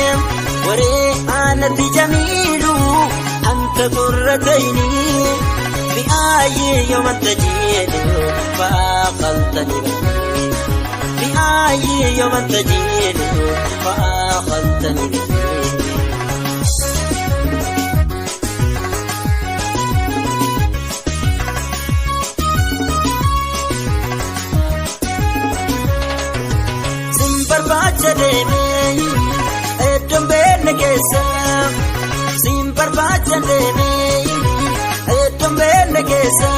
وريحانة جميل أنت قرة عيني بأي يوم تجيد فأقلتني بأي يوم تجيد فأقلتني Sin barbaacha deemee iddoon beekne keessa sin barbaacha deemee iddoon beekne keessa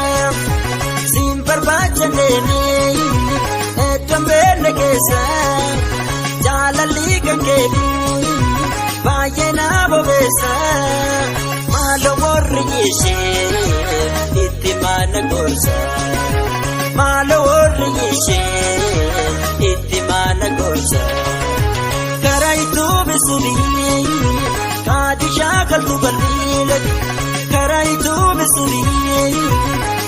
sin barbaacha deemee iddoon beekne keessa jaalalli kan keetu baay'ee na bobeessa maaloo warri ishee itti maana gorsa. Maalo warri ishee itti maana gorsa. Karaa itti bisubii kaadi shaakaltu qalbiile. Karaa itti bisubii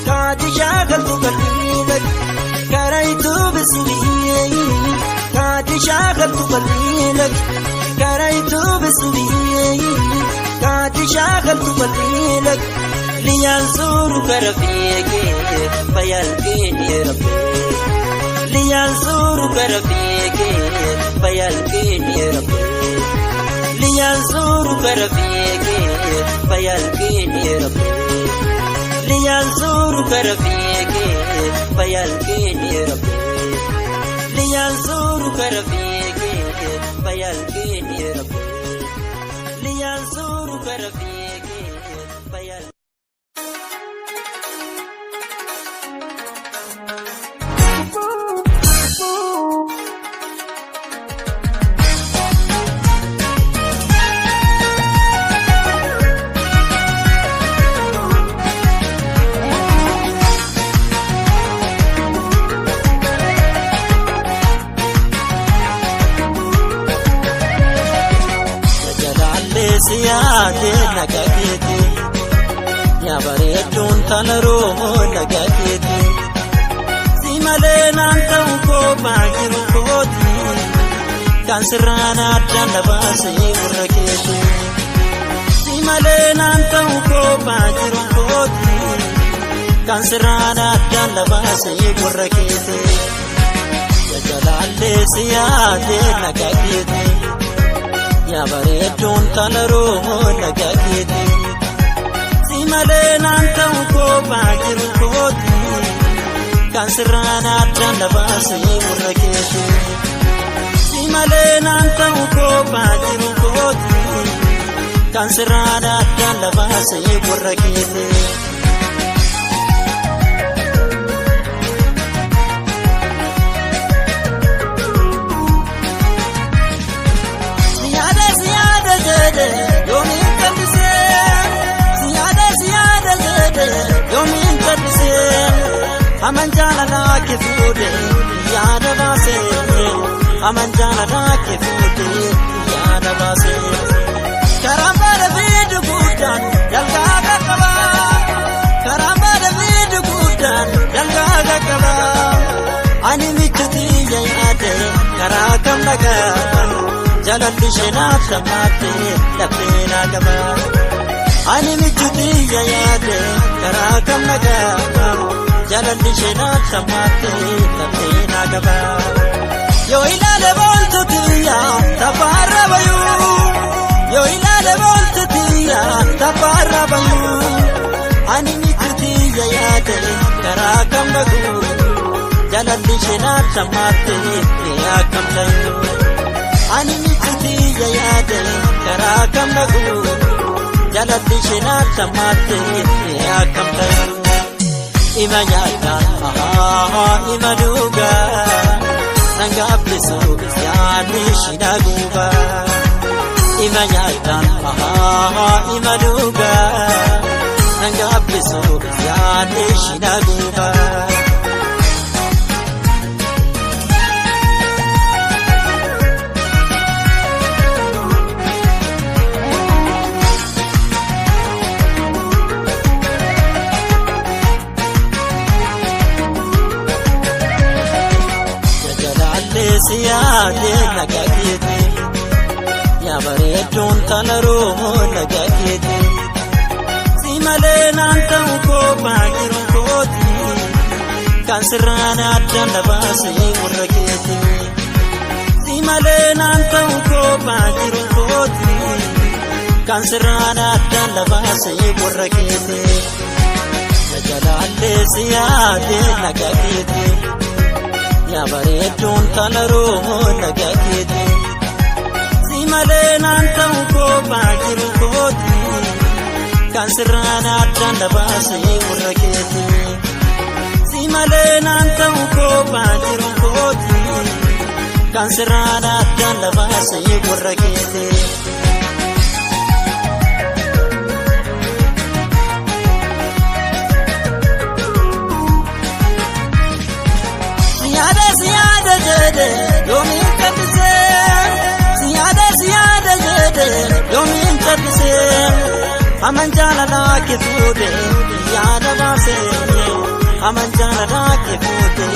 kaadi shaakaltu qalbiile. Karaa itti bisubii kaadi shaakaltu qalbiile. Karaa itti bisubii kaadi shaakaltu qalbiile. لينصرك رفيقي فيلقيني ربي لينصرك رفيقي فيلقيني ربي لينصرك رفيقي فيلقيني ربي لينصرك رفيقي فيلقيني ربي لينصرك رفيقي فيلقيني ربي لينصرك رفيقي فيلقيني si yaade nagaa keeti. Yaa bareedduun tala roomoo nagaa keeti. Si malee naan ta'u kophaa jiru kooti. Kan sirraan addaan na baasee warra keeti. Si malee naan ta'u kophaa jiru kooti. Kan sirraan addaan na baasee warra keeti. Jalaallee si yaade nagaa keeti. Yaa bareedduun tala roomoo nagaa keeti. Si malee naan ta'u kophaa jiru kooti. Kan sirraan addaan na baasee warra keeti. Si malee naan ta'u kophaa jiru kooti. Kan sirraan addaan na baasee warra keeti. Siyaada siyaada jedhe yoomiin callisee. Siyaada siyaada jedhe yoomiin callisee. Aman jaalalaa kee fuudhe yaada baasee. Aman jaalalaa kee fuudhe yaada baasee. Karaan baala fiidu guddaan dalgaa qaqqaba. Karaan baala fiidu guddaan dalgaa qaqqaba. Ani michuuti yaade karaa kam dhagaa. Jaalalli ishee naaf tammaatte laphee naa qaba. Ani michuuti yaade karaa kam dhagaa. Jaalalli ishee naaf tammaatte laphee naa qaba. Yoo ilaale booltu tiyya taphaarra bayuu. Yoo ilaale booltu tiyya taphaarra bayuu. Ani michuuti yaade karaa kam dhaguu. Jaalalli ishee naaf tammaatte akkam ta'u. Ani michuuti yaade karaa kam dhaguu. Jaalalli ishee naaf tammaatte akkam ta'u. Ima nyaata ima dhugaa nan gaabbisu yaadni ishii na guba. Ima nyaata ima dhugaa nan gaabbisu yaadni ishii na guba. Jalaallee si yaade nagaa keeti. Yaa bareedduun tala roomoo nagaa keeti. Si malee naan ta'u kophaa jiru kooti. Kan sirraan addaan na baasee warra keeti. Si malee naan ta'u kophaa jiru kooti. Kan sirraan addaan na baasee warra keeti. Jalaallee si yaade nagaa keeti. Yaa bareedduun tala roomoo nagaa keeti. Si malee naan ta'u kophaa jiru kooti. Kan sirraan addaan na baasee warra keeti. Si malee naan ta'u kophaa jiru kooti. Kan sirraan addaan na baasee warra keeti. Siyaada siyaada jedhe yoomiin callisee. Siyaada siyaada jedhe yoomiin callisee. Aman jaalalaa kee fuudhe yaada baasee. Aman jaalalaa kee fuudhe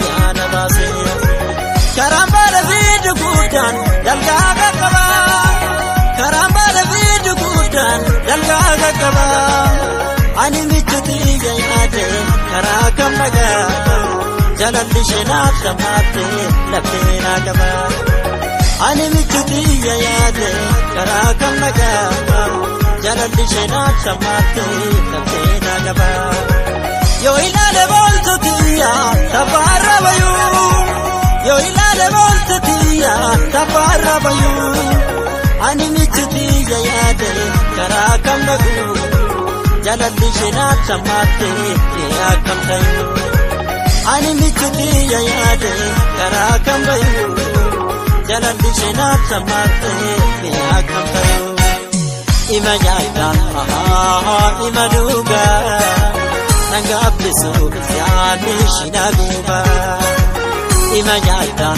yaada baasee. Karaan baala fiidu guddaan dalgaa qaqqaba. Karaan baala fiidu guddaan dalgaa qaqqaba. Ani michuuti yaade karaa kam dhagaa. Jaalalli ishee naaf tammaatte laphee naa qaba. Ani michuuti yaade karaa kam dhagaa. Jaalalli ishee naaf tammaatte laphee naa qaba. Yoo ilaale booltu tiyya taphaarra bayuu. Yoo ilaale booltu tiyya taphaarra bayuu. Ani michuuti yaade karaa kam dhaguu. Jaalalli ishee naaf tammaatte akkam ta'u. Ani michuuti yaade karaa kam bayu. Jaalalli ishee naaf tammaatte akkam ta'u. Ima nyaata ima dhugaa nan gaabbisu yaadni ishii na guba. Ima nyaata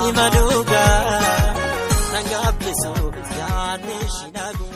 ima dhugaa nan gaabbisu yaadni. Shinagu.